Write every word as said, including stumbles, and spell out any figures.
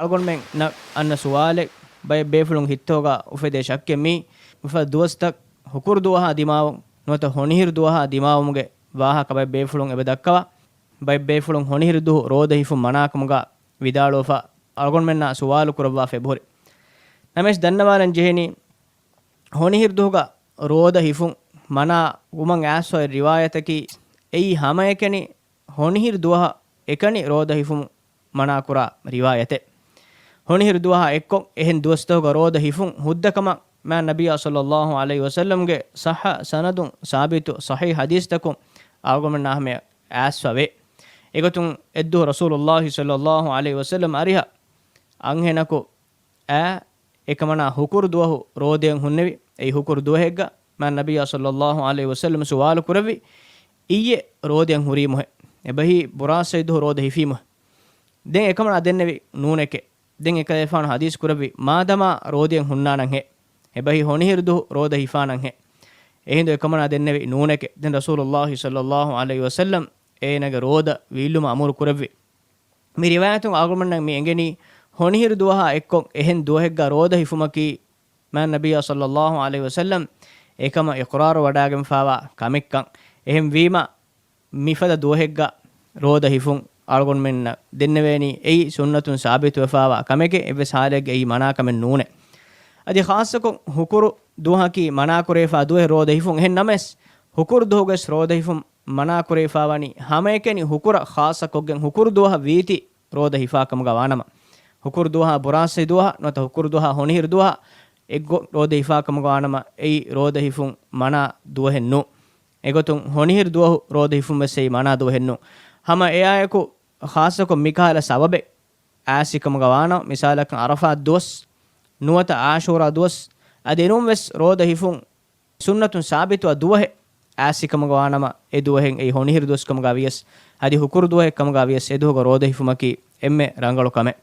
އަޅުގަނޑުމެންނަށް އަންނަ ސުވާލެއް، ބައެއް ބޭފުޅުން ހިތްތަކުގަ އުފެދޭ ޝައްކެއް މީ، މިފަދަ ދުވަސްތައް ހުކުރު ދުވަހާ ދިމާވުން ނުވަތަ ހޮނިހިރު ދުވަހާ ދިމާވުމުގެ ވާހަކަ ބައެއް ބޭފުޅުން އެބަ ދައްކަވާ. ބައެއް ބޭފުޅުން ހޮނިހިރު ދުވަހު ރޯދަ ހިފުން މަނާކަމުގަ ވިދާޅުވެފަ، އަޅުގަނޑުމެންނާ ސުވާލު ކުރައްވާފަ އެބަހުރި. ނަމަވެސް ދަންނަވާލަން ޖެހެނީ، ހޮނިހިރު ދުވަހުގަ ރޯދަ ހިފުން މަނާ ވުމަށް އައިސްފައި ރިވާޔަތަކީ، އެއީ ހަމައެކަނި ހޮނިހިރު ދުވަހަށް އެކަނި ރޯދަ ހިފުން މަނާކުރާ ރިވާޔަތެއް. ހޮނިހިރު ދުވަހާ އެއްކޮށް އެހެން ދުވަސްތަކުގަ ރޯދަ ހިފުން ހުއްދަކަމަށް މާތް ނަބިއްޔާ ޞައްލައްލާހު ޢަލައިހި ވަސައްލަމްގެ ޞައްޙަ ސަނަދުން ސާބިތު ޞަޙީޙް ޙަދީޘްތަކުން އަޅުގަނޑުމެންނާ ހަމަޔަށް އައިސްފަވޭ. އެގޮތުން އެއްދުވަހު ރަސޫލުއްލާހި ޞައްލައްލާހު ޢަލައިހި ވަސައްލަމް އަރިހަށް އަންހެނަކު އާ، އެކަމަނާ ހުކުރު ދުވަހު ރޯދައެއް ހުންނެވި. އެއީ ހުކުރު ދުވަހެއްގަ މާތް ނަބިއްޔާ ޞައްލައްލާހު ޢަލައިހި ވަސައްލަމް ސުވާލު ކުރެއްވި، އިއްޔެ ރޯދައެއް ހުރީމުހޭ؟ އެބަހީ ބުރާސް ސަތޭކަ ދުވަހު ރޯދަ ހިފީމުހޭ؟ ދެން އެކަމަނާ ދެންނެވި ނޫނެކޭ. ދެން އެކަލޭފާނު ޙަދީޘް ކުރެއްވި، މާދަމާ ރޯދައެއް ހުންނާނަންހޭ؟ އެބަހީ ހޮނިހިރު ދުވަހު ރޯދަ ހިފާނަންހޭ؟ އެހިނދު އެކަމަނާ ދެންނެވި ނޫނެކޭ. ދެން ރަސޫލުއްލާހި ޞައްލައްލާހު ޢަލައިހި ވަސައްލަމް އޭނާގެ ރޯދަ ވީއްލުމަށް އަމުރު ކުރެއްވި. މި ރިވާޔަތުން އަޅުގަނޑުމެންނަށް މި އެނގެނީ، ހޮނިހިރު ދުވަހާ އެއްކޮށް އެހެން ދުވަހެއްގަ ރޯދަ ހިފުމަކީ، މާތް ނަބިއްޔާ ޞައްލައްލާހު ޢަލައިހި ވަސައްލަމް އެކަމަށް އިޤްރާރު ވަޑާގެންފާވާ ކަމެއްކަން. އެހެންވީމަ، މިފަދަ ދުވަހެއްގަ ރޯދަ ހިފުން އަޅުގަނޑުމެންނަށް ދެންނެވޭނީ، އެއީ ސުންނަތުން ސާބިތުވެފާވާ ކަމެކޭ. އެއްވެސް ޙާލެއްގަ އެއީ މަނާކަމެއް ނޫނޭ. އަދި ޚާއްޞަކޮށް ހުކުރު ދުވަހަކީ މަނާކުރެވިފާ ދުވަހެއް ރޯދަ ހިފުން. އެހެން ނަމަވެސް، ހުކުރު ދުވަހުގަވެސް ރޯދަ ހިފުން މަނާކުރެވިފާވަނީ ހަމައެކަނި ހުކުރަށް ޚާއްޞަކޮށްގެން ހުކުރު ދުވަހަށް ވީތި ރޯދަ ހިފާކަމުގަ ވާނަމަ. ހުކުރު ދުވަހާ ބުރާސް ދުވަހަށް ނުވަތަ ހުކުރު ދުވަހާ ހޮނިހިރު ދުވަހަށް އެއްގޮށް ރޯދަ ހިފާކަމުގަ ވާނަމަ، އެއީ ރޯދަ ހިފުން މަނާ ދުވަހެއް ނޫން. އެގޮތުން ހޮނިހިރު ދުވަހު ރޯދަ ހިފުން ވެސް އެއީ މަނާ ދުވަހެއް ނޫން. ހަމަ އެއާއެކު، ޚާއްޞަކޮށް މިކަހަލަ ސަބަބެއް އާސިކަމުގަ ވާނަމަ، މިސާލަކަށް ޢަރަފާތް ދުވަސް ނުވަތަ ޢާޝޫރާ ދުވަސް، އަދި އެނޫން ވެސް ރޯދަ ހިފުން ސުންނަތުން ސާބިތުވާ ދުވަހެއް އާސިކަމުގަ ވާނަމަ، އެ ދުވަހެއް އެއީ ހޮނިހިރު ދުވަސްކަމުގަ ވިޔަސް، އަދި ހުކުރު ދުވަހެއްކަމުގަ ވިޔަސް، އެ ދުވަހުގަ ރޯދަ ހިފުމަކީ އެންމެ ރަނގަޅު ކަމެއް.